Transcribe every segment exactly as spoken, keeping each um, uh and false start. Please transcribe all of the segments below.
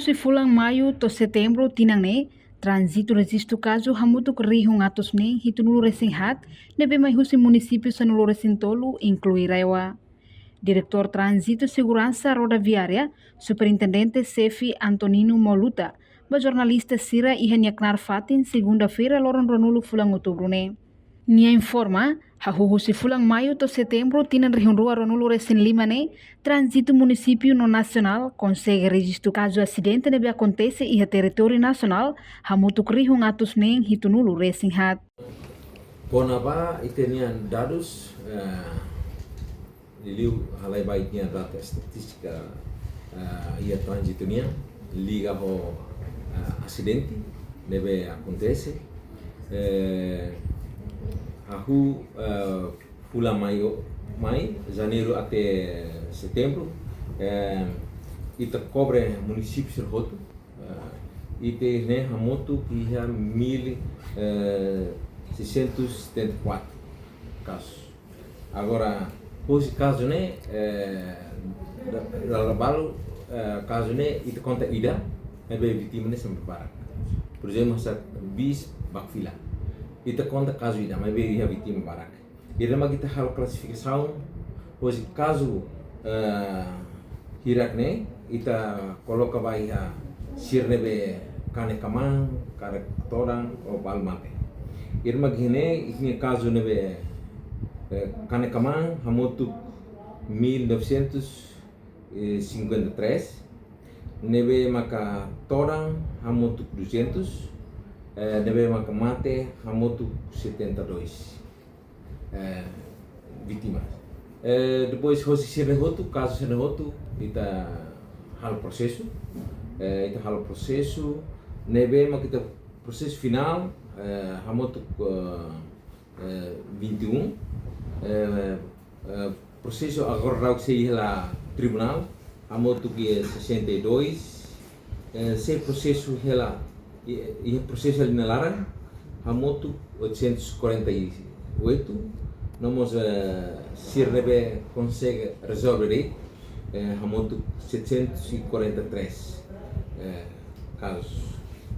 Husi fulan Maiu to'o Setembru tinan ne'e, tránzitu rejistu kazu hamutuk rihun atus neen hitunulu resin haat, ne'ebé mai husi munisípiu sanulu resin tolu, inklui RAEOA. Diretór Tránzitu Seguransa Rodoviária, Superintendente Xefe Antonino Moluta, ba jornalista sira iha nia knaar fatin, segunda-feira, loron ruanulu fulan Outubru ne'e. Nia informa, hahú husi fulan Maiu to'o Setembru tinan rihun rua ruanulu resin lima ne'e, tránzitu munisípiu no nasionál konsege rejistu kazu asidente ne'ebé akontese iha territóriu nasionál hamutuk rihun atus neen hitunulu resin haat. Kona-ba ita-nia dadus, eh, liuliu halai ba ita-nia data estatístika, eh, iha tránzitu nian, liga ho, eh, asidente ne'ebé akontese, eh, hahú, eh, fulan Maiu, mai, Janeiru até Setembru, eh, ita kobre munisípiu sira hotu, eh, ita ne'e hamutuk iha mil, eh, seiscentos setenta e quatro kazu. Agora, husi kazu ne'e, eh, da-, dala balu, eh, kazu ne'e ita konta ida, maibé vítima ne'e sempre barak. Por ezemplu, hanesan bis bakfila. Ita konta kazu ida, maibé iha vítima barak. Ida mak ita halo klasifikasaun, husi kazu, eh, hirak ne'e, ita koloka ba iha sira ne'ebé kanek kmaan, kanek todan, ou balu mate. Ida mak iha ne'e, ita-nia kazu ne'ebé, eh, kanek kmaan, hamutuk mil novecentos e cinquenta e três, ne'ebé maka todan, hamutuk duzentos, eh, ne'ebé maka mate, hamutuk setenta e dois, eh, vítimas. Eh, depois, hosi sira hotu, kazu sira hotu, ita halo prosesu, eh, ita halo prosesu, ne'ebé mak ita prosesu finál, eh, hamutuk, eh, eh, vinte e um, eh, eh, prosesu agora daudaun sei hela tribunál, hamutuk sessenta e dois, eh, sei prosesu hela, i, i prosesu hela nia laran, hamutuk oitocentos e quarenta e oito, no mós, eh, sira ne'ebé konsege rezolve de'it, eh, hamutuk setecentos e quarenta e três, eh, kazus.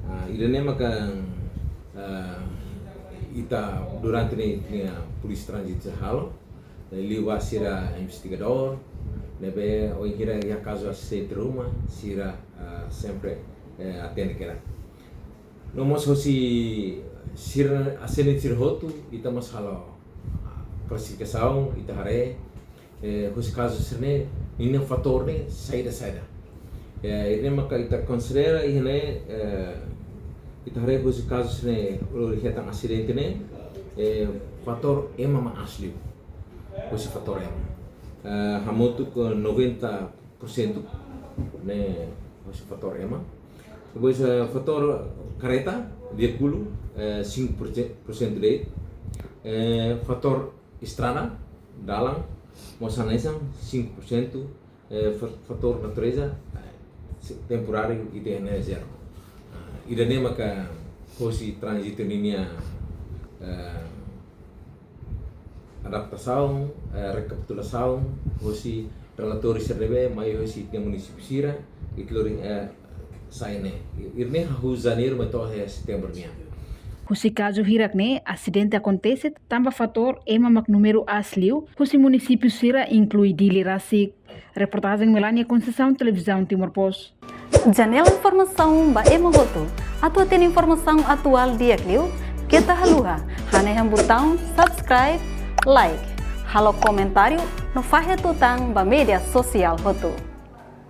Ah, ida-ne'e maka, ah, ita durante ne'e, ne'e polísia tránzitu halo, eh, liu ba sira investigadór, ne'ebé bainhira iha kazu asidente ruma, sira, ah, sempre, eh, atende kedas. No mós hosi sira asidente sira hotu, ita mós halo, ah, klasifikasaun, ita haree, eh, hosi kazu sira-ne'e, ninia fatór ne'e saida-saida. Eh, ida-ne'e maka ita konsidera iha ne'e, eh, ita haree hosi kazu sira-ne'e, lori hetan asidente ne'e, eh, fatór ema mak aas liu. Hosi fatór ema. Eh, hamutuk noventa por cento ne'e hosi fatór ema. Depois, eh, fatór karreta, veíkulu, eh, cinco por cento, por cento de'it. Eh, fatór estrada, dalan, mós hanesan cinco por cento, eh, fa-, fatór natureza, eh, se-, temporáriu ita-nia zero. Ah, ida-ne'e maka hosi tránzitu ninia, eh, adaptasaun, eh, rekapitulasaun, hosi relatóriu sira ne'ebé mai hosi ita-nia munisípiu sira, ita lori, eh, sai ne'e. Ida-ne'e hahú Janeiru mai to'o iha Setembru nian. Husi kazu hirak ne'e, asidente akontese tanba fatór ema mak númeru aas liu, husi munisípiu sira inklui Dili rasik. Reportajen Melania Conceição, Televizaun Timor Post. Janela informasaun ba ema hotu. Atu hatene informasaun atuál di'ak liu, keta haluha hanehan butaun subscribe, like, halo komentáriu, no fahe tutan ba média sosiál hotu.